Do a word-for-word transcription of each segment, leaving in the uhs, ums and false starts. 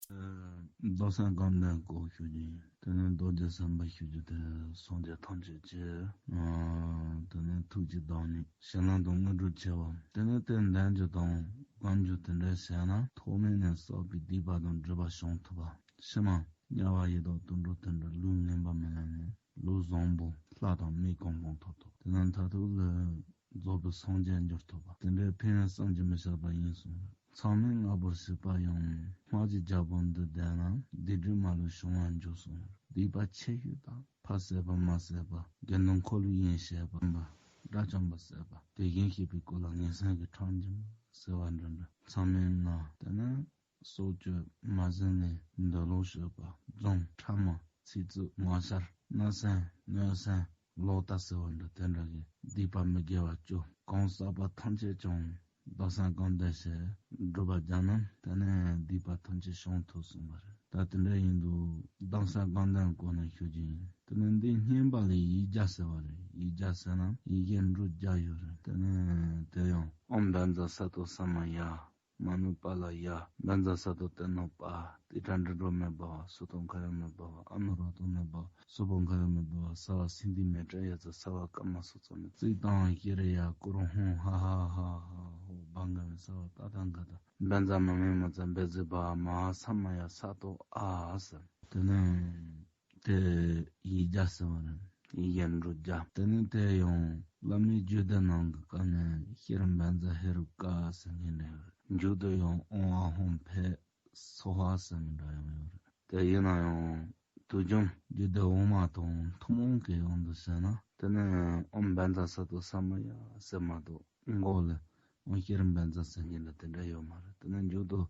མདོ་གསལ་དགའ་ལྡན་སྐོར་ཞུ་རྒྱུ་ཡིན། དེ་ནས་རྡོ་རྗེ་སེམས་དཔའ་ཞུ་རྒྱུ་དེ་སངས་རྒྱས་ཐམས་ཅད་ཀྱི། ཨ། དེ་ནས་ཐུགས་ཀྱི་བདག་ཉིད་གཞན་ལམ་དུ་དངོས་གྲུབ་ཆེ་བ། དེ་ནས་དེ་འདོན་རྒྱུ་དང་སྒོམ་རྒྱུ་དེ་འདྲ་བྱས་ན་ཐོག་མེད་ནས་བསགས་པའི་སྡིག་པ་དང་སྒྲིབ་པ་བྱང་ཐུབ་པ། ཕྱི་མ་དམྱལ་བ་ཡི་དྭགས་དུད་འགྲོ་དེ་འདྲ་ལུས་ངན་པ་མི་ལེན་ནས་ལུས་བཟང་པོ་ལྷ་དང་མི་གང་གང་ཐོབ་ཐུབ། དེ་ནས་མཐར་ཐུག་ལ། རྫོགས་པའི་སངས་རྒྱས་འགྱུར་ཐུབ་པ། དེ་འདྲའི་ཕན་ཡོན་བསམ་གྱིས་མི་ཁྱབ་པ་ཡིན་གསུངས། མཚམས་མེད་ལྔ་པོར་གཤེགས་པ་ཡང་། སྔགས་ཀྱི་རྒྱལ་པོ་འདི་བཟླས་ན། སྡིག་སྒྲིབ་མ་ལུས་བྱང་བར་འགྱུར་གསུངས། སྡིག་པ་ཆེ་ཤོས་དང་ཕ་བསད་པ་མ་བསད་པ་དགེ་འདུན་འཁོར་ལོས་གཡེངས་བྱས་པ་དགྲ་བཅོམ་པ་བསད་པ་དེ་བཞིན་གཤེགས་པའི་སྐུ་ལ་ངན་སེམས་ཀྱིས་ཕྲང་གྱིན་ཟེར་བ་འདྲ་འདྲ། མཚམས་མེད་ལྔ་དེ་ནི། སྲོག་གཅོད་མ་བྱིན་ནས་འདོད་ལོག་སྤྱོད་པ། རྫུན་ཕྲ་མ་ཚིག་རྩུབ་ངོ་ཤེས་བརྣབ་སེམས་གནོད་སེམས་ལོག་ལྟ་ཟེར་བ་འདྲ་དེ་འདྲ་གི་སྡིག་པ་མི་དགེ་བ་བཅུ་གང་བསགས་པ་ཐམས་ཅད་ཀྱང་རྡོར་སེམས་སྒོམ་བཟླས་བྱས་སྒྲུབ་པ་བརྒྱབ་ན་དེ་ནས་སྡིག་པ་ཐམས་ཅད་བྱང་ཐུབ་གསུངས་པ་རེད། ད་དེ་འདྲ་ཡིན་དུས་རྡོར་སེམས་སྒོམ་བཟླས་སྐོར་ནས་ཞུ་རྒྱུ་ཡིན། དེ་ནས་འདི་བསྙེན་པ་ལ་ཡིག་བརྒྱ་ཟེར་བ་རེད། ཡིག་བརྒྱ་ཟེར་ན་ཡི་གེ་འབྲུ་བརྒྱ་ཡོད་རེད། དེ་ནས་དེ་ཡང་ཨོཾ་བཛྲ་སཏྭ་ས་མ་ཡ། མ་ནུ་པཱ་ལ་ཡ། བཛྲ་སཏྭ་ཏྭ་ན་པ། ཏིཥྛ་ཌྷོ་མེ་བྷ་ཝ། སུ་ཏོ་ཁ་ཡ་མེ་བྷ་ཝ། ཨ་ནུ་ར་ཏོ་མེ་བྷ་ཝ། སུ་བྷོ་ཥ་ཡ་མེ་བྷ་ཝ། སརྦ་སིདྡྷི་མེ་ཏྲེ་ཡ་ཙྪ། སརྦ་ཀརྨ་སུ་ཙྪ་མེ། ཙིཏྟཾ་ཤྲཱི་ཡ་ཀུ་རུ་ཧཱུྃ། ཧ་ཧ་ཧ་ཧ་ཧོ། བྷ་ག་བེ་སརྦ་ཏ་ཐཱ་ག་ཏ། བཛྲ་མ་མེ་མ་ཙྪ་བཛྲ་བྷ་ཝ། མ་ཧཱ་ས་མ་ཡ་ས་ཏོ་ཨ་ཟེར། དེ་ནས་དེ་ཡིག་བརྒྱ་ཟེར་བ་རེད། ཡི་གེ་འབྲུ་བརྒྱ། དེ་ནས་དེ་ཡང་བླ་མའི་རྒྱུད་སྡེ་ནང་གི་སྐབས་ནས་ཤྲཱི་བཛྲ་ཧེ་རུ་ཀ་ཟེར་མཁན་འདྲ་ཡོད་རེད། མཇུག་ཏུ་ཡང་ཨོཾ་ཨཱཿཧཱུྃ་ཕཊ་སྭཱ་ཧཱ་ཟེར་མཁན་འདྲ་ཡང་ཡོད་རེད། དེ་ཡིན་ན་ཡང་དུས་རྒྱུན་རྒྱུད་སྡེ་འོག་མ་དང་ཐུན་མོང་གི་དབང་དུ་བྱས་ན་དེ་ནས་ཨོཾ་བཛྲ་སཏྭ་ས་མ་ཡ་ཟེར་མ་གཏོགས། མགོ་ལ་ཨོཾ་ཤྲཱི་བཛྲ་ཟེར་མཁན་ལ་དེ་འདྲ་ཡོད་མ་རེད། དེ་ནས་མཇུག་ཏུ་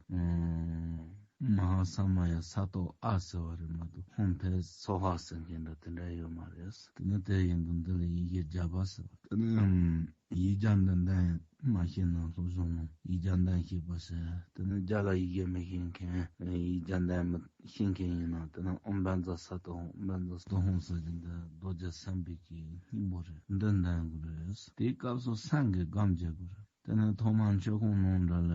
མ་ཧཱ་ས་མ་ཡ་ས་ཏོ་ཨ་ཟེར་བ་རེད་མ་གཏོགས་ཧཱུྃ་ཕཊ་སྭཱ་ཧཱ་ཟེར་མཁན་ལ་དེ་འདྲ་ཡོད་མ་རེད། དེ་ནས་དེ་ཡིན་དུས་འདི་ལ་ཡི་གེ་བརྒྱ་པ་ཟེར་བ། དེ་ནས་ཡིག་བརྒྱ་འདི་འདོན་མ་ཤེས་ན་སློབ་སྦྱོང་གནང་། ཡིག་བརྒྱ་འདོན་ཤེས་པ་ཟེར། དེ་ནས་བརྒྱ་ལ་ཡི་གེ་མི་ཤེས་མཁན་ཡིག་བརྒྱ་འདོན་མི་ཤེས་མཁན་ཡིན་ན་དེ་ནས་ཨོཾ་བཛྲ་སཏྭ་ཧཱུྃ། ཨོཾ་བཛྲ་སཏྭ་ཧཱུྃ་ཟེར་གྱི་འདི་རྡོ་རྗེ་སེམས་དཔའི་གི་སྙིང་པོ་རེད། འདི་འདོན་དགོས་རེད། དེའི་སྐབས་སུ་སེམས་ཀྱི་སྒོམ་བྱེད་དགོས་རེད། དེ་ནས་ཐོག་མར་མཆོད་ཁང་ནང་འདྲ་ལ་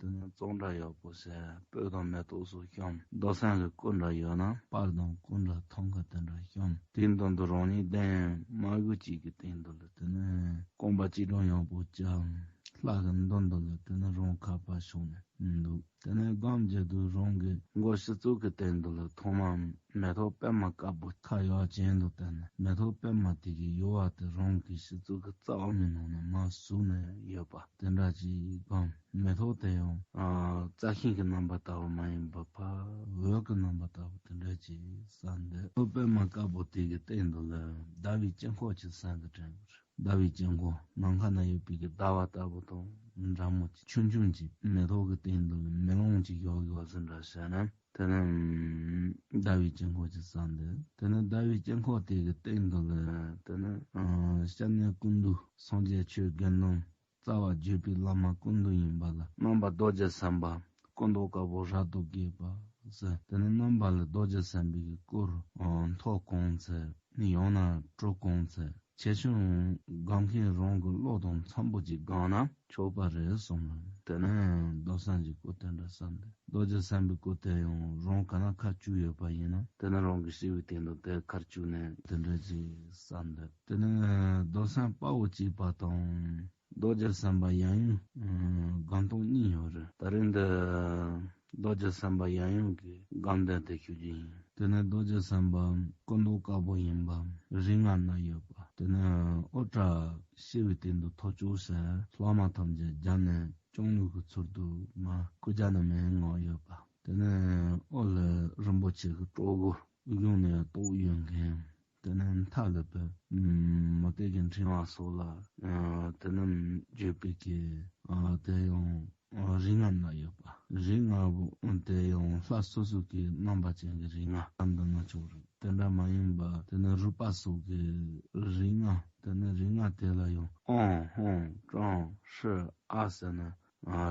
དེ་ནས་བཙོན་འདྲ་ཡག་པོ་བྱས། སྤོས་དང་མེ་ཏོག་སོགས་བཤམས། རྡོར་སེམས་ཀྱི་སྐུ་འདྲ་ཡོད་ན་པར་དང་སྐུ་འདྲ་ཐང་ག་དེ་འདྲ་བཤམས། དེའི་མདུན་དུ་རང་ཉིད་བསྡད། མར་གུ་གཅིག་གི་སྟེང་དུ་ལ་དེ་ནས་རྐང་པ་གཅིག་སྒྲིམ་ཡག་པོ་བརྐྱངས། ལྷ་གི་མདུན་དུ་ལ་དེ་ནས་རང་ཁ་པར་བྱུང་ནས་འདུག་དེ་ནས་སྒོམ་བྱེད་དུས་རང་གི་མགོ་སྤྱི་གཙུག་གི་སྟེང་དུ་ལ་ཐོག་མར་མེ་ཏོག་པད་མ་དཀར་པོ་ཁ་ཡར་གྱེན་དུ་བསྟན་ནས་མེ་ཏོག་པད་མ་དེ་གི་ཡུ་བ་དེ་རང་གི་སྤྱི་གཙུག་གི་རྩ་བ་མའི་ནང་ན་མར་ཟུག་ནས་ཡོད་པ་དེ་འདྲ་ཅིག་སྒོམ། མེ་ཏོག་དེ་ཡང་ཨ་རྩྭ་ཤིང་གི་རྣམ་པ་ལྟ་བུ་མ་ཡིན་པར་ཕར་འོད་ཀྱི་རྣམ་པ་ལྟ་བུ་དེ་འདྲ་ཅིག་བསམ་སྟེ་མེ་ཏོག་པད་མ་དཀར་པོ་དེ་གི་སྟེང་དུ་ལ་ཟླ་བའི་དཀྱིལ་འཁོར་གྱི་སེམས་ཀྱིས་དྲན་དགོས་རེད། ཟླ་བའི་དཀྱིལ་འཁོར་ནམ་མཁའ་ན་ཡོད་པའི་གི་ཟླ་བ་ལྟ་བུ་དང་འདྲ་མོ་ཅིག་ཆུང་ཆུང་ཅིག་མེ་ཏོག་གི་སྟེང་དུ་མེ་ལོང་ཅིག་ཡོད་ཡོད་ཟེར་འདྲ་བྱས་ན། དེ་ནས་ཟླ་བའི་དཀྱིལ་འཁོར་ཅིག་བསམ་སྟེ། དེ་ནས་ཟླ་བའི་དཀྱིལ་འཁོར་དེ་གི་སྟེང་དུ་ལ་དེ་ནས་སྐྱབས་གནས་ཀུན་འདུས་སངས་རྒྱས་ཆོས་དགེ་འདུན་རྩ་བ་བརྒྱུད་པའི་བླ་མ་ཀུན་འདུས་ཡིན་པ་ལ་རྣམ་པ་རྡོ་རྗེ་སེམས་དཔའ་སྐུ་མདོག་དཀར་པོ་རབ་ཏུ་རྒྱས་པ་ཟེར། དེ་ནས་རྣམ་པ་ལ་རྡོ་རྗེ་སེམས་དཔའི་གི་སྐུ་རུ་མཐོང་གང་ཚེ་ཡང་ན་སྤྲུལ་གང་ཚེ། ཆེ་ཆུང་སྒོམ་མཁན་རང་གི་བློ་དང་འཚམ་པོ་ཅིག་སྒོམ་ན་ཆོག་པ་རེད་གསུངས། དེ་ནས་རྡོར་སེམས་ཀྱི་སྐུ་དེ་འདྲ་བསམ་སྟེ། རྡོ་རྗེ་སེམས་དཔའི་སྐུ་དེ་ཡང་རང་ག་ན་ཁ་བཅུག་ཡོད་པ་ཡིན་ན། དེ་ནས་རང་གི་སྤྱི་བོའི་སྟེང་དུ་དེ་ཁ་བཅུག་ནས་དེ་འདྲ་ཅིག་བསམ་སྟེ། དེ་ནས་རྡོར་སེམས་དཔའ་བོ་གཅིག་པ་དང་རྡོ་རྗེ་སེམས་དཔའ་ཡབ་ཡུམ་སྒོམ་སྟངས་གཉིས་ཡོད་རེད། ད་རེས་འདི་རྡོ་རྗེ་སེམས་དཔའ་ཡབ་ཡུམ་གྱི་སྒོམ་བཟླས་དེ་ཞུ་རྒྱུ་ཡིན། དེ་ནས་རྡོ་རྗེ་སེམས་དཔའ་སྐུ་མདོག་དཀར་པོ་ཡིན་པ་རིགས་ལྔ་ན་ཡོད་པ། དེ་ནས་དབུ་སྐྲ་སྤྱི་བོའི་སྟེང་དུ་ཐོར་ཅོག་ཟེར་ལྷག་མ་ཐམས་ཅད་བརྒྱབ་ནས་ལྕང་ལུག་གི་ཚུལ་དུ་མར་སྐུ་རྒྱབ་ནས་མར་ངོ་ཡོད་པ། དེ་ནས་དབུ་ལ་རིན་པོ་ཆེ་གི་སྟོད་གོས་གཞུང་ནས་བཏོགས་ཡོད་མཁན། དེ་ནས་མཐའ་ལ་བུ་མུ་ཏིག་གི་ཕྲེང་བ་སོགས་ལ་དེ་ནས་བརྗོད་པའི་གི་དེ་ཡང་རིགས་ལྔ་ན་ཡོད་པ། རིགས་ལྔ་པོ་དེ་ཡང་ལྷ་སོ་སོ་གི་རྣམ་པ་ཅན་གྱི་རིགས་ལྔ་ཙམ་དུ་ན་ཆོག་རེད། དེ་འདྲ་མ་ཡིན་པ་དེ་ནས་རུས་པ་སོགས་ཀྱི་རིགས་ལྔ། དེ་ནས་རིགས་ལྔ་དེ་ལ་ཡང་ཨོཾ་ཧཱུྃ་ཀྲོཾ་ཧྲཱིཿ་ཨཱཿ་ཟེར་ན།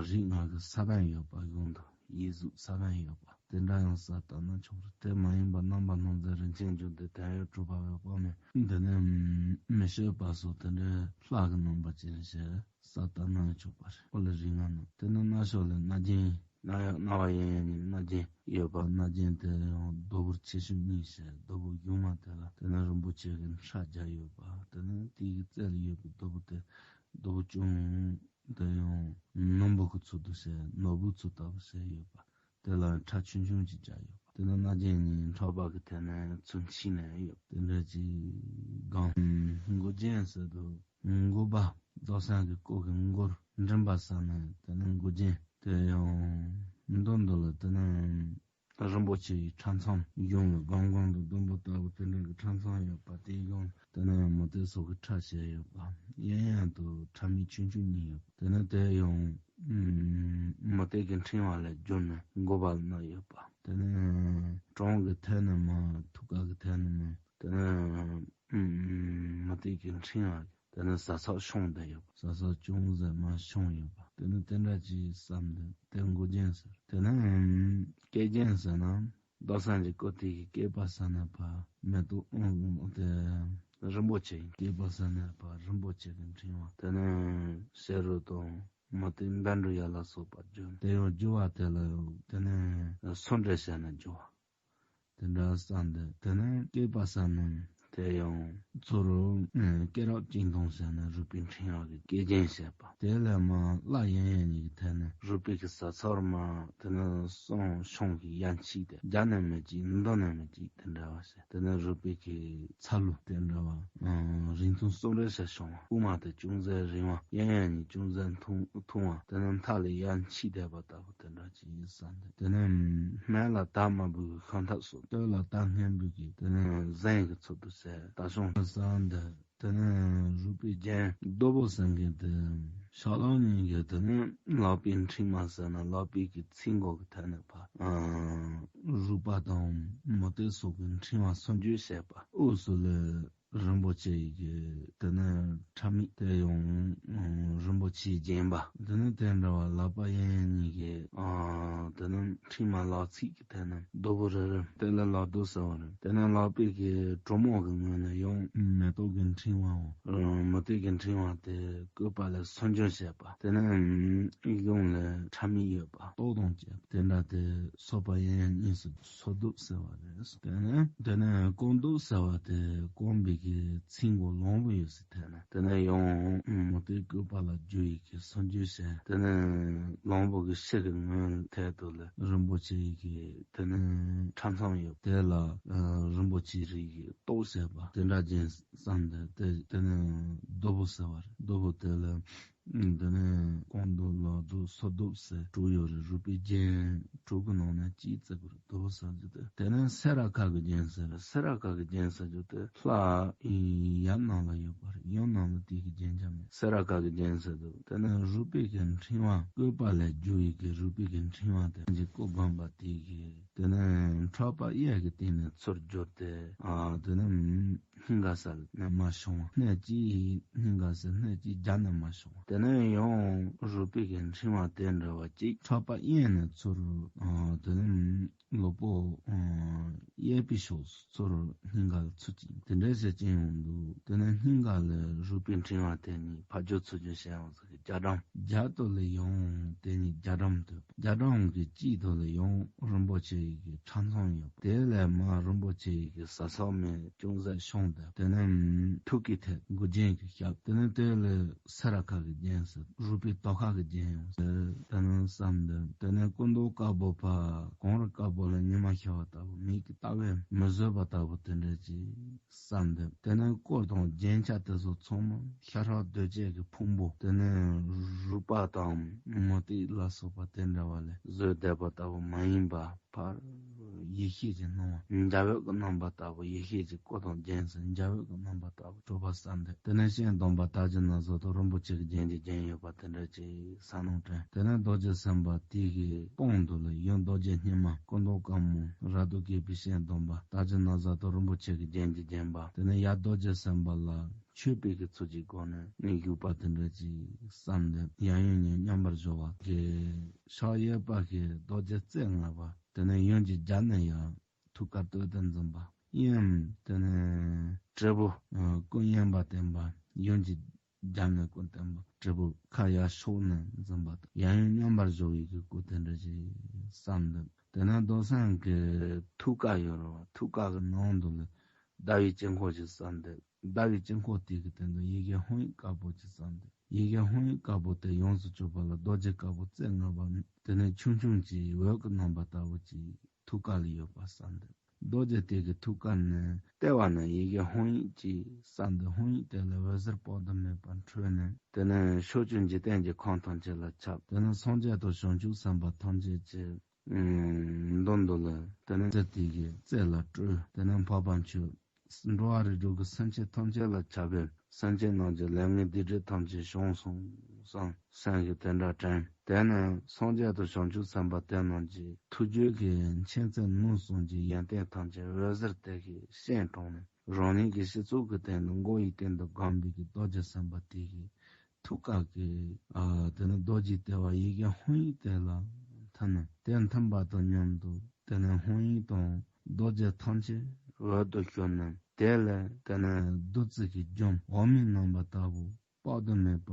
རིགས་ལྔ་གི་ས་བོན་ཡོད་པ་གཞུང་དུ་ཡིད་གཟུགས་ས་བོན་ཡོད་པ་དེ་འདྲ་ཡང་ས་ལྟ་ན་ཆོག་རེད། དེ་མ་ཡིན་པ་རྣམ་པར་སྣང་མཛད་རིན་ཆེན་འབྱུང་ལྡན་དོན་ཡོད་གྲུབ་པ་བའི་དབང་ནས་འདི་ནས་མི་བསྐྱོད་པ་སོགས་དེ་འདྲའི་ལྷ་གི་རྣམ་པ་ཅན་ཞིག་ས་ལྟ་ན་ཆོག་པ་རེད། ཨོ་ལེ་རིགས་ལྔ་ནང་དེ་ནས་སྣ་ཞོ་ལ་སྣ་རྒྱན་ རྣ་ཡ་རྣ་བ་གཡས་གཡོན་གཉིས་རྣ་རྒྱན་ཡོད་པ། རྣ་རྒྱན་དེ་ཡང་རྡོ་ཕུར་ཆེ་ཤོས་གཉིས་བྱས། རྡོ་ཕུར་གཞུག་མ་དེ་ལ་དེ་ནས་རིན་པོ་ཆེ་གི་ཁྲ་བརྒྱབ་ཡོད་པ། དེ་ནས་དེའི་རྩེ་ལ་ཡོད་པའི་རྡོ་ཕུར་དེ་རྡོ་ཕུར་ཅུང་དེ་ཡང་ནོར་བུ་གི་ཚུལ་དུ་བྱས། ནོར་བུའི་ཚུལ་ལྟ་བུ་བྱས་ཡོད་པ། དེ་ལ་ཁྲ་ཆུང་ཆུང་ཅིག་བརྒྱབ་ཡོད་པ། དེ་ནས་རྣ་རྒྱན་གཉིས་འཕྲོག་པ་གི་ཐད་ནས་ཚུལ་ཕྱེ་ནས་ཡོད། དེ་འདྲ་ཅིག་སྒང་མགོ་རྒྱན་ཟེར་དུས་མགོ་པ་རྡོར་སེམས་ཀྱི་སྐུ་གི་མགོར་མགྲིན་པ་ཟེར་ནས། དེ་ནས་མགོ་རྒྱན་དེ་ཡང་མདུན་དུ་ལ་དེ་ནས་རིན་པོ་ཆེ་ཡི་ཁྲ་ཚང་གཞུང་ལ་སྒང་སྒང་དུ་ཟླུམ་པོ་ལྟ་བུ་དེ་འདྲ་གི་ཁྲ་ཚང་ཡོད་པ། དེའི་གཞུང་དེ་ནས་མུ་ཏིག་སོགས་ཀྱི་ཁྲ་བྱས་ཡོད་པ། གཡས་གཡོན་དུ་ཁྲ་མིག་ཆུང་ཆུང་གཉིས་ཡོད་པ། དེ་ནས་དེ་ཡང་མུ་ཏིག་གི་ཕྲེང་བ་ལས་བསྒྱུར་ནས་མགོ་པ་ལ་བསྣར་ཡོད་པ། དེ་ནས་བྲང་གི་ཐད་ནས་མར་ཐུགས་ཀ་གི་ཐད་ནས་མར་དེ་ནས་མུ་ཏིག་གི་ཕྲེང་བ། དེ་ནས་ཟ་ཚགས་ཤོང་བསྡད་ཡོད་པ། ཟ་ཚགས་ཅུང་ཟད་མར་ཤོང་ཡོད་པ། དེ་ནས་དེ་འདྲ་ཅིག་བསམ་སྟེ་དེ་མགོ་རྒྱན་ཟེར། དེ་ནས་སྐེ་རྒྱན་ཟེར་ན་རྡོར་སེམས་ཀྱི་སྐུ་དེ་གི་སྐེད་པ་ཟེར་ན་ཕར་མེ་ཏོག་དེ་རིན་པོ་ཆེ་ཡི་སྐེད་པ་ཟེར་ན་ཕར་རིན་པོ་ཆེ་གི་ཕྲེང་བ། དེ་ནས་བྱེ་རུ་དང་མུ་ཏིག་འབེན་འབྲུ་ཡར་ལ་སོགས་པ་བསྒྱུར། དེ་ཡང་བསྒྱུར་བ་དེ་ལ་ཡང་དེ་ནས་སུ་འདྲ་བྱས་ནས་བསྒྱུར་བ། དེ་འདྲ་བསམ་སྟེ་དེ་ནས་སྐེད་པ་ཟེར་ན་དེ་ཡང་ཚུར་སྐེ་རགས་གཅིག་མཐོང་ཟེར་ནས་རུས་པའི་ཕྲེང་བ་གི་སྐེ་རྒྱན་བྱས་པ། དེ་ལས་མར་བརླ་གཡས་གཡོན་གཉིས་ཀྱི་ཐད་ནས་རུས་པའི་གི་ཟ་ཚགས་མར་དེ་ནས་གསུམ་ཤོང་གི་ཡར་ཕྱེས་ཏེ་རྒྱབ་ནས་མར་གཅིག་མདུན་ནས་མར་གཅིག་དེ་འདྲ་བ་བྱས། དེ་ནས་རུས་པའི་གི་ཚ་ལུ་དེ་འདྲ་བ་རིང་ཐུང་གསུམ་རེ་བྱས་ཤོང་བ། དབུ་མ་དེ་ཅུང་ཟད་རིང་བ། གཡས་གཡོན་གཉིས་ཅུང་ཟད་ཐུང་ཐུང་བ། དེ་ནས་མཐའ་ལ་ཡར་ཕྱེས་བསྡད་པ་ལྟ་བུ་དེ་འདྲ་ཅིག་ཡིན་བསམ་སྟེ། དེ་ནས་སྨད་ལ་དར་དམར་པོའི་ཤམ་ཐབས་སོགས། སྟོད་ལ་དར་སྔོན་པོའི་གི་དེ་ནས་གཟན་གྱི་ཚུལ་དུ་བྱས། ད་ཤོང་བསམ་སྟེ། དེ་ནས་རུས་པའི་རྒྱན་རྡོ་བོ་ཟེར་མཁན་དེ་ཕྱག་ལག་གཉིས་ཀྱི་དེ་ནས་ལག་པའི་མཁྲིག་མ་ཟེར་ན་ལག་པའི་གི་ཚིགས་མགོ་གི་ཐད་ནས་ཕར་རུས་པ་དང་མུ་ཏིག་སོགས་ཀྱི་མཁྲིག་མ་སུ་འདྲ་བྱས་པ། དབུས་སུ་ལས་རིན་པོ་ཆེ་ཡི་གི་དེ་ནས་ཁྲ་མིག་དེ་ཡང་རིན་པོ་ཆེས་བརྒྱན་པ། དེ་ནས་དེ་འདྲ་བ་ལག་པ་གཡས་གཡོན་གཉིས་ཀྱི་དེ་ནས་མཁྲིག་མ་ལག་ཚིགས་ཀྱི་དེ་ནས་རྡོ་བོ་རེ་རེ། དེ་ལ་ལག་རྡོ་ཟེར་བ་རེད། དེ་ནས་ལག་པའི་གི་གྲུ་མོ་གི་ངོས་ནས་ཡང་མེ་ཏོག་གི་ཕྲེང་བའམ་མུ་ཏིག་གི་ཕྲེང་བ་དེ་བཀོད་པ་ལས་སུ་འདྲ་བྱས་པ། དེ་ནས་གཞུང་ལས་ཁྲ་མིག་ཡོད་པ། ཏོག་དང་བཅས་པ་དེ་འདྲ་དེ་སོ་པ་གཡས་གཡོན་གཉིས་སུ་སོ་གདུབ་ཟེར་བ་རེད། དེ་ནས་དེ་ནས་རྐང་གདུབ་ཟེར་བ་དེ་རྐང་པའི་གི་ཚིགས་མགོ་ལོང་བུ་ཡོད་སའི་ཐད་ནས། དེ་ནས་ཡང་མུ་ཏིག་བཀོད་པ་ལ་བསྒྱུར་ཡི་གེ་སུ་འདྲ་བྱས། དེ་ནས་ལོང་བུ་གི་ཕྱི་གི་ངོས་ཐད་དུ་ལ་རིན་པོ་ཆེ་ཡི་གེ་དེ་ནས་ཁྲ་ཚང་ཡོད། དེ་ལ་རིན་པོ་ཆེ་རིགས་ཀྱི་ཏོག་བྱས་པ་དེ་འདྲ་ཅན་བསམ་སྟེ། དེ་དེ་ནས་རྡོ་བོ་ཟེར་བ་རེད། རྡོ་བོ་དེ་ལ་དེ་ནས་རྐང་གདུབ་ལག་གདུབ་སོ་གདུབ་ཟེར་དྲུག་ཡོད་རེད། རུས་པའི་རྒྱན་དྲུག་གི་ནང་ནས་གཅིག་བརྩི་དགོས་རེད། རྡོ་བོ་ཟེར་རྒྱུ་དེ། དེ་ནས་སེ་ར་ཁ་གི་རྒྱན་ཟེར་རེད། སེ་ར་ཁ་གི་རྒྱན་ཟེར་རྒྱུ་དེ་ལྷ་ཡར་ནང་ལ་ཡོད་པ་རེད། ཡང་ནང་ལ་དེ་གི་རྒྱན་ཆ་མེད། སེ་ར་ཁ་གི་རྒྱན་ཟེར་རྒྱུ་དེ་ནས་རུས་པའི་གི་ཕྲེང་བ་བཀོད་པ་ལས་བསྒྱུར་ཡི་གེ་རུས་པའི་གི་ཕྲེང་བ་དེ་གི་སྐུ་བསྒོམ་པ་དེ་གི་དེ་ནས་འཕྲོག་པ་གཡས་ཀྱི་སྟེང་ནས་ཚུར་བསྒྱུར་ཏེ། ཨ་དེ་ནས་སྙིང་ག་ས་ནས་མར་ཤོང་བ། སྣེ་གཅིག་སྙིང་ག་ས་སྣེ་གཅིག་རྒྱབ་ནས་མར་ཤོང་བ། དེ་ནས་ཡང་རུས་པའི་གི་ཕྲེང་བ་དེ་འདྲ་བ་གཅིག་འཕྲོག་པ་གཡས་ནས་ཚུར། ཨ་དེ་ནས་ལོག་པོ་ཨ་གཡས་པའི་ཕྱོགས་སུ་ཚུར་སྙིང་ག་ལ་ཚུར་བཅིངས། དེ་འདྲ་བྱས་བཅིངས་ཡོང་དུས་དེ་ནས་སྙིང་ག་ལ་རུས་པའི་ཕྲེང་བ་དེ་གཉིས་ཕར་བསྒྱུར་ཚུར་བསྒྱུར་བྱས་ཡོང་ཟེར་གི་རྒྱ་གྲམ། རྒྱབ་ཏུ་ལ་ཡང་དེ་གཉིས་རྒྱ་གྲམ་དུ། རྒྱ་གྲམ་གྱི་དཀྱིལ་དུ་ལ་ཡང་རིན་པོ་ཆེ་ཡི་གི་ཁྲ་ཚང་ཡོད་པ། དེ་ལས་མར་རིན་པོ་ཆེ་ཡི་གི་ཟ་ཚགས་མེད་ཅུང་ཟད་ཤོང་སྟེ། དེ་ནས་ཐུགས་ཀའི་ཐད་མགོ་རྒྱན་གྱི་ཞབས། དེ་ནས་དེ་ལས་སེ་ར་ཁ་གི་རྒྱན་ཟེར། རུས་པའི་དོ་ཁ་གི་རྒྱན་ཡང་ཟེར། དེ་ནས་བསམ་སྟེ། དེ་ནས་སྐུ་མདོག་དཀར་པོ་ཕར་གངས་རི་དཀར་པོ་ལ་ཉི་མ་ཤར་བ་ལྟ་བུ། མིག་གིས་ལྟ་བས་མི་བཟོད་པ་ལྟ་བུ་དེ་འདྲ་ཅིག་བསམ་སྟེ། དེ་ནས་སྐོར་དང་རྒྱན་ཆ་དེ་ཚོ་ཚང་མ་ཤ་ཁྲག་གདོས་བཅས་ཀྱི་ཕུང་པོ། དེ་ནས་རུས་པ་དང་མུ་ཏིག་ལ་སོགས་པ་དེ་འདྲ་བ་ལས་བཟོས་བསྡད་པ་ལྟ་བུ་མ་ཡིན་པ། ཕར་ཡེ་ཤེས་ཀྱི་སྣང་བ། འཇའ་འོད་ཀྱི་རྣམ་པ་ལྟ་བུ། ཡེ་ཤེས་ཀྱི་སྐུ་དང་རྒྱན་ཟེར་འཇའ་འོད་ཀྱི་རྣམ་པ་ལྟ་བུ་གྲུབ་པ་བསམ་སྟེ། དེ་ནས་སྤྱན་བསྡོམས་པ་དར་གྱི་ན་བཟའ་དང་རིན་པོ་ཆེ་གི་རྒྱན་གྱིས་བརྒྱན་ཡོད་པ་དེ་འདྲ་ཅིག་བསམ་མནོ་དྲན། དེ་ནས་རྡོ་རྗེ་སེམས་དཔའ་དེ་གི་དཔུང་དུ་ལ་ཡང་རྡོ་རྗེ་སྙེ་མ་སྐུ་མདོག་དཀར་མོ་རབ་ཏུ་གས་པའི་སྤྱན་བསྡོམས་པ་དར་གྱི་ན་བཟའ་དང་རིན་པོ་ཆེ་གི་རྒྱན་གྱིས་བརྒྱན་པ། དེ་ནས་ཡར་རྡོ་རྗེ་སེམས་དཔའ་ལ་མཆོད་པའི་གི་ཚུལ་གྱི་སྒོ་ནས་ནི་བཞུགས་པ་དེ་འདྲ་ཅིག་བསམ་སྟེ། ཡང་ཡང་ཉིད་མཉམ་པར་སྦྱོར་བ་གི་ཕྱག་གཡས་པ་གི་རྡོ་རྗེ་རྩེ་ལྔ་པ། དེ་ནས་ཡང་གི་རྒྱབ་ནས་ཡར་ཐུགས་ཀར་བསྟོད་དེ་འཛིན་པ། གཡོན་དེ་ནས་དྲིལ་བུ་ཀུན་མཉམ་པ་བསྟན་པ། ཡང་གི་ རྒྱབ་ནས་སྐུ་བསྟན་པ་དྲིལ་བུ་ཁ་ཡར་ཕྱོགས་ནས་འཛིན་པ་དང་། ཡང་ཡང་མཉམ་པར་སྦྱོར་བའི་གི་སྐུ་དེ་འདྲ་ཞིག་བསམ་འདུག་དེ་ནས་རྡོར་སེམས་ཀྱི་ཐུགས་ཀ་ཡོད་རེད་བ། ཐུགས་ཀ་གི་ནང་དུ་ལ་ཟླ་བའི་དཀྱིལ་འཁོར་ཞིག་བསམ་འདུག་ཟླ་བའི་དཀྱིལ་འཁོར་དེ་གི་སྟེང་དུ་ཡི་གེ་ཧཱུྃ་ཡིག་དཀར་པོ་ཅིག་བསམ་འདུག་ཡི་གེ་ཧཱུྃ་ཡིག་དཀར་པོ་དེ་ཡོངས་སུ་གྱུར་པ་ལ་རྡོ་རྗེ་དཀར་པོ་རྩེ་ལྔ་པ་དེ་ནས་ཆུང་ཆུང་ཅིག་འོད་ཀྱི་རྣམ་པ་ལྟ་བུ་ཅིག་ཐུགས་ཀ་ལ་ཡོད་པ་བསམ་འདུག་རྡོ་རྗེ་དེ་གི་ཐུགས་ཀ་ནས་ལྟེ་བ་ན་ཡི་གེ་ཧཱུྃ་ཡིག་ཅིག་བསམ་འདུག་ཧཱུྃ་ཡིག་དེ་ལ་འོད་ཟེར་དཔག་ཏུ་མེད་པ་འཕྲོས་ནས། དེ་ནས་ཕྱོགས་བཅུའི་འཇིག་རྟེན་གྱི་ཁམས་ཐམས་ཅད་ལ་ཁྱབ། དེ་ནས་སངས་རྒྱས་དང་བྱང་ཆུབ་སེམས་དཔའ་ཐམས་ཅད་ཀྱི་མདུན་དུ་ལ། དེ་ནས་རྩེ་དེ་གི་རྩེ་ལ་སྤྲུལ། དེ་ནས་འཕགས་པ་མཆོག་འགྲོ་བ་རིགས་དྲུག་གི་སེམས་ཅན་ཐམས་ཅད་ལ་ཁྱབ་པས་སེམས་ཅན་རྣམས་ཀྱི་ལས་ངན་སྡིག་སྒྲིབ་ཐམས་ཅད་བྱང་སོང་བསམ་སེམས་ཀྱི་དེ་འདྲ་དྲན། དེ་ནས་སངས་རྒྱས་དང་བྱང་ཆུབ་སེམས་དཔའ་དེ་རྣམས་ཀྱི་ཐུགས་རྒྱུད་ཀྱི་མཁྱེན་བརྩེ་ནུས་གསུམ་གྱི་ཡོན་ཏན་ཐམས་ཅད་འོད་ཟེར་དེ་གིས་བསྐྱེད་དྲངས་ནས། རང་ཉིད་ཀྱི་སྤྱི་གཙུག་གི་སྟེང་དུ་མགོ་ཡི་སྟེང་དུ་སྒོམ་པའི་གི་རྡོ་རྗེ་སེམས་དཔའ་དེ་གི་ཐུགས་ཀ་གི་ཨ་དེ་ནི་རྡོ་རྗེ་ལྟེ་བ་ཡི་གེ་ཧཱུྃ་ཡིག་དེ་ལ་ཐིམ་ནས། དེ་ཐིམ་པ་དང་མཉམ་དུ་དེ་ནི་ཧཱུྃ་ཡིག་དང་རྡོ་རྗེ་ཐམས་ཅད་འོད་དུ་གྱུར་ནས། དེ་ལས་དེ་ནི་བདུད་རྩི་གི་རྒྱུན་འོ་མའི་རྣམ་པ་ལྟ་བུ་དཔག་ཏུ་མེད་པ་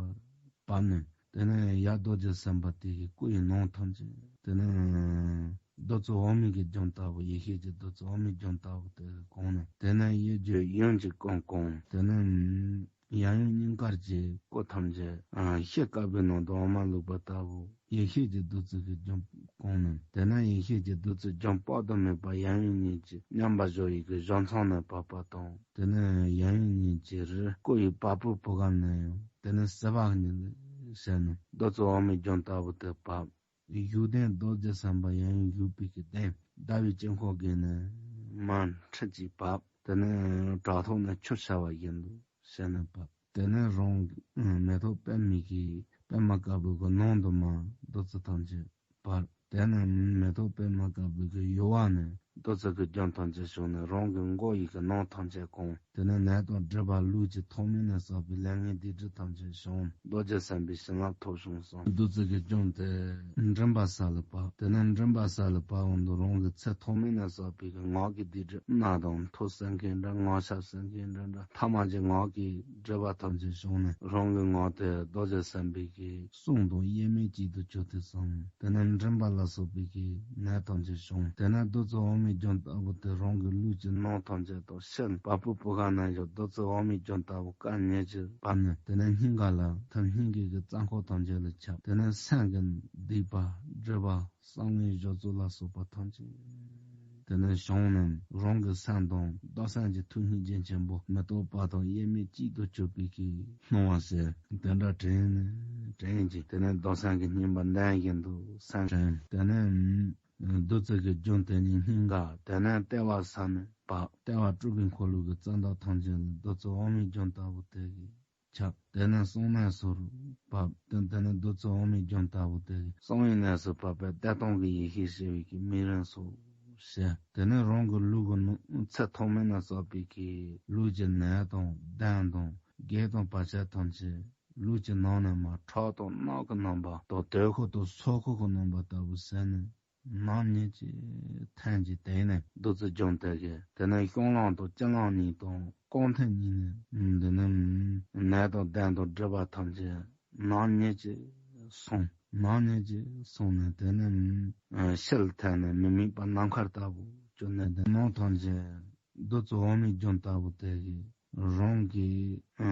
བབས་ནས། དེ་ནས་ཡར་རྡོ་རྗེ་སེམས་དཔའ་དེ་གི་སྐུ་ཡི་ནང་ཐམས་ཅད་དེ་ནས་བདུད་རྩི་འོ་མའི་གི་རྒྱུན་ལྟ་བུ། ཡེ་ཤེས་ཀྱི་བདུད་རྩི་འོ་མའི་རྒྱུན་ལྟ་བུ་དེ་གང་ནས། དེ་ནས་གཡས་བརྒྱུད་གཡོན་གྱི་ཀུན་གང་། དེ་ནས་ཡབ་ཡུམ་གཉིས་ཀར་གྱི་སྐུ་ཐམས་ཅད་ཨ་ཤེལ་དཀར་པོའི་ནང་དུ་འོ་མ་བླུགས་པ་ལྟ་བུ། ཡེ་ཤེས་ཀྱི་བདུད་རྩི་གི་རྒྱུན་གང་ནས། དེ་ནས་ཡེ་ཤེས་ཀྱི་བདུད་རྩི་རྒྱུན་དཔག་ཏུ་མེད་པ་ཡབ་ཡུམ་གཉིས་ཀྱིས་མཉམ་པར་སྦྱོར་བའི་གི་གཞུང་ཚང་ནས་བབས་པ་དང་། དེ་ནས་ཡབ་ཡུམ་གཉིས་ཀྱི་རིགས་སྐུ་ཡི་བ་སྤུའི་བུ་ག་ནས་ཡང་དེ་ནས་སྲིད་པ་གཉིས་ལས་བྱས་ནས་བདུད་རྩི་འོ་མའི་རྒྱུན་ལྟ་བུ་དེ་བབས། བཞུགས་གདན་རྡོ་རྗེ་སེམས་དཔའ་ཡབ་ཡུམ་བཞུགས་པའི་གི་གདན་ཟླ་བའི་དཀྱིལ་འཁོར་གྱི་ནས་མར་འཕྲིན་གྱིས་བབས། དེ་ནས་བྲག་ཐོག་ནས་ཆུ་ཤར་བ་བཞིན་དུ་བྱས་ནས་བབས། དེ་ནས་རང་གི་མེ་ཏོག་པདྨའི་གི་པདྨ་དཀར་པོའི་གི་ནང་དུ་མར་བདུད་རྩི་ཐམས་ཅད་བབས། དེ་ནས་མེ་ཏོག་པདྨ་དཀར་པོའི་གི་ཡུ་བ་ནས་བདུད་རྩི་གི་རྒྱུན་ཐམས་ཅད་བྱུང་ནས་རང་གི་མགོ་ཡི་གི་ནང་ཐམས་ཅད་གང་། དེ་ནས་ནད་དང་སྒྲིབ་པ་ལུས་ཀྱི་ཐོག་མེད་ནས་བསགས་པའི་ལས་ངན་སྡིག་སྒྲིབ་ཐམས་ཅད་བྱང་། རྡོ་རྗེ་སེམས་དཔའི་བྱིན་རླབས་ཐོབ་བྱུང་གསུངས། བདུད་རྩི་གི་རྒྱུན་དེ་མགྲིན་པ་ས་ལ་བབས། དེ་ནས་མགྲིན་པ་ས་ལ་བབས་འོང་དུས་རང་གི་ཚེ་ཐོག་མེད་ནས་བསགས་པའི་གི་ངག་གི་སྡིག་སྒྲིབ། རྣ་དང་ཐུགས་སེམས་ཀྱི་འདྲ། ངག་ཞབས་སེམས་ཀྱི་འདྲ་འདྲ། ཐ་མལ་གྱི་ངག་གི་སྒྲིབ་པ་ཐམས་ཅད་བྱང་ནས་རང་གི་ངག་དེ་རྡོ་རྗེ་སེམས་དཔའི་གི་གསུང་དང་དབྱེར་མེད་གཅིག་ཏུ་གྱུར་ཏེ་གསུངས། དེ་ནས་མགྲིན་པ་ལ་སོགས་པའི་གི་ནད་ཐམས་ཅད་བྱང་། དེ་ནས་བདུད་རྩི་འོ་མའི་རྒྱུན་ལྟ་བུ་དེ་རང་གི་ལུས་ཀྱི་ནང་ཐམས་ཅད་དང་ཕྱིར་བ་སྤུའི་བུ་ག་ནས་ཡང་བདུད་རྩི་འོ་མའི་རྒྱུན་ལྟ་བུ་སྐད་སྙན་གྱིས་བབས་ནས། དེ་ནས་སྙིང་ག་ལ་ཐིམ། སྙིང་གའི་གི་རྩ་འཁོར་ཐམས་ཅད་ལ་ཁྱབ། དེ་ནས་སེམས་ཀྱི་སྡིག་པ་སྒྲིབ་པ་བསམ་ངན་གཞི་རྩུབ་ལ་སོགས་པ་ཐམས་ཅད་དེ་ནས་བྱང་ནས་རང་གི་སེམས་དང་རྡོར་སེམས་ཀྱི་ཐུགས་སྙིང་རྗེ་ཆེན་པོ་མེ་ཏོག་པ་དང་དབྱེར་མེད་གཅིག་ཏུ་གྱུར་པའི་གི་སྣང་བ་ཟེར་དེ་འདྲ་དྲན་ནས་དྲན་གྱིས། དེ་ནས་རྡོར་སེམས་ཀྱི་སྙིང་པོ་ལྡན་བཞིན་དུ་སེམས་དྲན། དེ་ནས་བདུད་རྩི་གི་རྒྱུན་དེ་ཉིད་སྙིང་ག། དེ་ནས་ལྟེ་བ་ས་ནས་བབས། ལྟེ་བ་སྤྲུལ་པའི་འཁོར་ལོ་གི་རྩ་འདབ་ཐམས་ཅད་ལ་བདུད་རྩི་འོ་མའི་རྒྱུན་ལྟ་བུ་དེ་གིས་ཁྱབ། དེ་ནས་གསང་གནས་སུ་བབས། དེ་དེ་ནས་བདུད་རྩི་འོ་མའི་རྒྱུན་ལྟ་བུ་དེ་གིས་གསང་བའི་གནས་སུ་བབས་པས་བདེ་སྟོང་གི་ཡེ་ཤེས་ཞི་བའི་གི་མིག་རིལ་སོགས་བྱས། དེ་ནས་རང་གི་ལུས་ཀྱི་ནང་ཚེ་ཐོག་མེད་ནས་བསགས་པའི་གི་ལུས་ཀྱི་ནད་དང་གདོན་དང་བགེགས་དང་བར་ཆད་ཐམས་ཅད་ལུས་ཀྱི་ནང་ནས་མར་ཁྲག་དང་རྣག་གི་རྣམ་པ་དང་དྲོད་ཁོལ་དང་སོལ་ཁོག་གི་རྣམ་པ་ལྟ་བུ་ཟད་ནས། ནག་ཉིལ་གྱིས་ཐིམ་གྱིས་དེ་ནས་བདུད་རྩི་རྒྱུན་དེ་གིས། དེ་ནས་བཤང་ལམ་དང་དཀྱིལ་ལམ་གཉིས་དང་རྐང་མཐིལ་གཉིས་ནས་དེ་ནས་ནད་དང་གདོན་དང་སྒྲིབ་པ་ཐམས་ཅད་ནག་ཉིལ་གྱིས་སངས། ནག་ཉིལ་གྱིས་སངས་ནས་དེ་ནས་ཕྱི་ལ་ཐིམ་ནས་མི་དམིགས་པ་ནམ་མཁའ་ལྟ་བུ་གྱུར་ནས། དེ་ནང་ཐམས་ཅད་བདུད་རྩི་འོ་མའི་རྒྱུན་ལྟ་བུ་དེ་གིས། རང་གི་ཨ་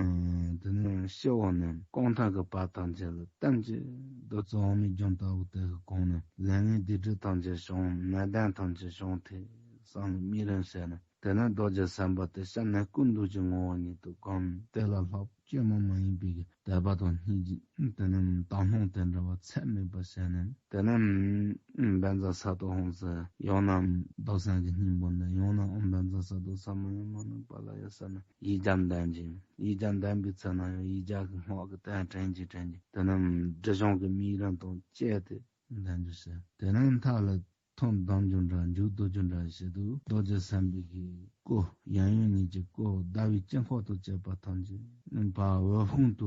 དེ་ནས་སྤྱི་བོ་ནས་རྐང་མཐིལ་གྱི་བར་ཐམས་ཅད་ལ་ཐིམ་གྱིས་བདུད་རྩི་འོ་མའི་རྒྱུན་ལྟ་བུ་དེ་གིས་གང་ནས་ལས་ངན་སྡིག་སྒྲིབ་ཐམས་ཅད་བྱང་། ནད་གདོན་ཐམས་ཅད་བྱང་ཐལ་བསམ་ལ་མིག་རིལ་བྱས་ནས། དེ་ནས་རྡོ་རྗེ་སེམས་དཔའ་དེ་ཕྱི་ནས་ཀུན་འདུས་ཀྱི་ངོ་བོ་ཉིད་དུ་བསྒོམ། དེ་ལ་ལྷག་པའི་བཅོས་མ་མ་ཡིན་པའི་དད་པ་དང་སྙིང་རྗེ་དེ་ནས་དག་སྣང་དེ་འདྲ་བ་ཚད་མེད་པ་བྱས་ནས། དེ་ནས་བཛྲ་ས་ཏྭ་ཧཱུྃ་ཟེར། ཡང་ན་རྡོར་སེམས་ཀྱི་སྙིང་པོ་འདི། ཡང་ན་ཨོཾ་བཛྲ་ས་ཏྭ་ས་མ་ཡ་མ་ཎི་པཱ་ལ་ཡ་ཟེར་ནས་ཡིག་བརྒྱ་འདོན་གྱིན། ཡིག་བརྒྱ་འདོན་པའི་ཚེ་ན་ཡང་ཡིག་བརྒྱ་གི་སྔགས་ཀྱི་དོན་དྲན་གྱིན་དྲན་གྱིན། དེ་ནས་སྒྲིབ་སྦྱང་གི་དམིགས་རིམ་དང་བཅས་ཏེ་འདོན་རྒྱུ་བྱས། དེ་ནས་མཐའ་ལ་ཐུན་བསྡམ་རྒྱུ་འདྲ་མཇུག་བསྡུ་རྒྱུ་འདྲ་བྱེད་དུས། རྡོ་རྗེ་སེམས་དཔའི་གི་སྐུ། ཡབ་ཡུམ་གཉིས་ཀྱི་སྐུ་ཟླ་བའི་དཀྱིལ་འཁོར་དང་བཅས་པ་ཐམས་ཅད་ཕར་འོད་ཕུང་དུ་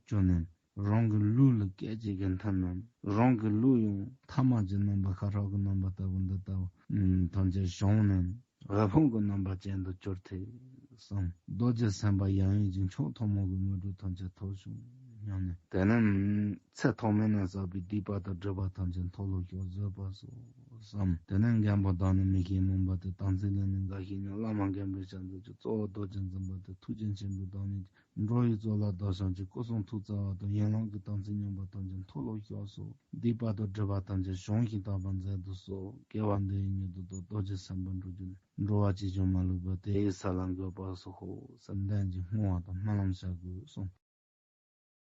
གྱུར་ནས། རང་གི་ལུས་ལ་སྐད་ཅིག་གིས་ཐིམ་ནས། རང་གི་ལུས་ཡང་ཐ་མལ་གྱི་རྣམ་པ་ཤ་ཁྲག་གི་རྣམ་པ་ལྟ་བུ་འདི་ལྟ་བུ་ཐམས་ཅད་བྱང་ནས་འོད་ཕུང་གི་རྣམ་པ་ཅན་དུ་གྱུར་ཏེ་ བསམ། རྡོ་རྗེ་སེམས་དཔའ་ཡང་ཡིན་གྱི་མཆོག་ཐུན་མོང་གི་དངོས་གྲུབ་ཐམས་ཅད་ཐོབ་བྱུང་སྙམ་ནས། དེ་ནས་ཚེ་ཐོག་མེད་ན་བསགས་པའི་སྡིག་པ་དང་སྒྲིབ་པ་ཐམས་ཅད་མཐོལ་ལོ་ཤོག་བཟོད་པར་གསོལ་བསམ། དེ་ནས་མགོན་པོ་བདག་ནི་མི་ཤེས་མུན་པ་སྟེ། དམ་ཚིག་ལས་ནི་འགལ་ཞིང་ཉམས། བླ་མ་མགོན་པོའི་ཞབས་འདེགས་ཀྱིས། གཙོ་བོ་རྡོ་རྗེ་འཛིན་པ་སྟེ། ཐུགས་རྗེ་ཆེན་པོས་བདག་ནི་འགྲོ་བའི་བཙོག་ལ་བདག་བཤགས་ཀྱིས། སྐུ་གསུང་ཐུགས་རྩ་བ་དང་། ཡན་ལག་གི་དམ་ཚིག་ཉམས་པ་ཐམས་ཅད་མཐོལ་ལོ་ཤོག་སོགས། སྡིག་པ་དང་སྒྲིབ་པ་ཐམས་ཅད་སྦྱོང་ཞིང་དག་པར་མཛད་དུ་གསོལ། སྐྱེ་བ་འདི་ཡི་མྱུར་དུ་བདག་རྡོ་རྗེ་སེམས་དཔའ་འགྲུབ་གྱུར་ནས། འགྲོ་བ་ཅི་བྱུང་མ་ལུས་པ། དེ་ཡི་ས་ལ་འགོད་པར་གསོལ་ལོ་ཟེར་ནས་བསྔོ་བ་དང་སྨོན་ལམ་བྱ་དགོས་གསུངས།